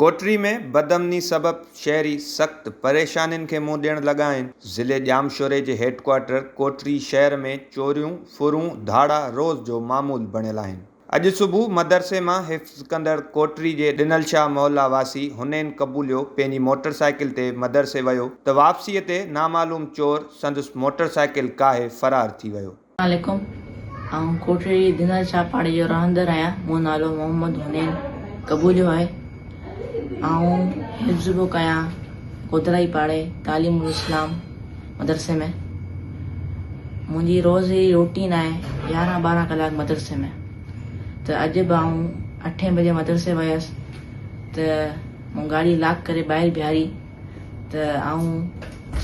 ڪوٽڙي ۾ بدامني سبب شهري سخت پريشانين کي منهن ڏيڻ لڳا آهن. ضلعي ڄامشوري جي هيڊڪوارٽر ڪوٽڙي شهر ۾ چوريون، ڦرون، ڌاڙا روز جو معمول بڻيل آهن. اڄ صبح مدرسي مان حفظ ڪندڙ ڪوٽڙي جي ڏنل شاهه محلا واسي حنين قبوليو پنهنجي موٽر سائيڪل تي مدرسي ويو ته واپسيء تي نامعلوم چور سندس موٽر سائيڪل ڪاهي فرار ٿي ويو. السلام عليڪم آئون ڪوٽڙي ڏنل شاهه پاڙي جو رهندڙ آهيان منهنجو نالو محمد حنين قبوليو آهي آئون حفظ پيو ڪيان ڪوترائي پاڙي تعليم الاسلام مدرسي ۾ منهنجي روز جي روٽين آهي 11 12 ڪلاڪ مدرسي ۾ ته اڄ به آئون اٺين بجي مدرسي ويس ته مون گاڏي لاڪ ڪري ٻاهر بيهاري ته آئون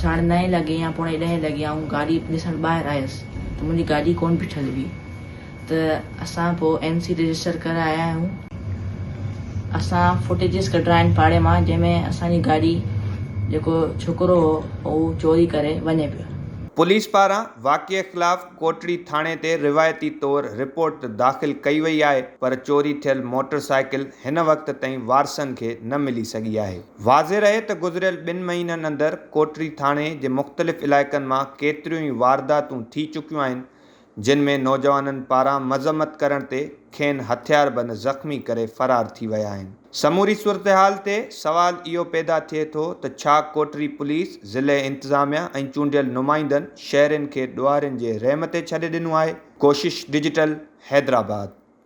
ساڍي نائين لڳي يا پوڻي ڏهين لڳي آئون گاڏي ڏسڻ ٻاهر آيس ته منهنجي گاڏي ڪونه بيٺل هئي ته اسان پوء اين سي رجسٽر ڪرائي آيا آهيون. اسان فوٽيجز ڪڍرايا آهن پاڙي مان جنهن ۾ اسان جي گاڏي جيڪو ڇوڪرو هو اهو چوري ڪري وڃي پيو. پوليس پاران واقعي خلاف ڪوٽڙي ٿاڻي تي روايتي طور رپورٽ داخل ڪئي وئي آهي پر چوري ٿيل موٽر سائيڪل هن وقت تائين وارثن کي نه ملي سگهي آهي. واضح رهي ته گذريل ٻن مهينن اندر ڪوٽڙي ٿاڻي جي مختلف علائقن مان ڪيتريون ئي وارداتون ٿي چڪيون آهن جن ۾ نوجوانن پاران مذمت ڪرڻ تي کين هٿياربند زخمي ڪري فرار ٿي ويا آهن. سموري صورتحال تي سوال اهو پيدا ٿئي ٿو ته ڇا ڪوٽڙي پوليس، ضلعي انتظاميا ۽ چونڊيل نمائندن شهرين کي ڏوهارين جي رحم تي ڇڏي ڏنو آهي؟ ڪوشش ڊجيٽل، حيدرآباد.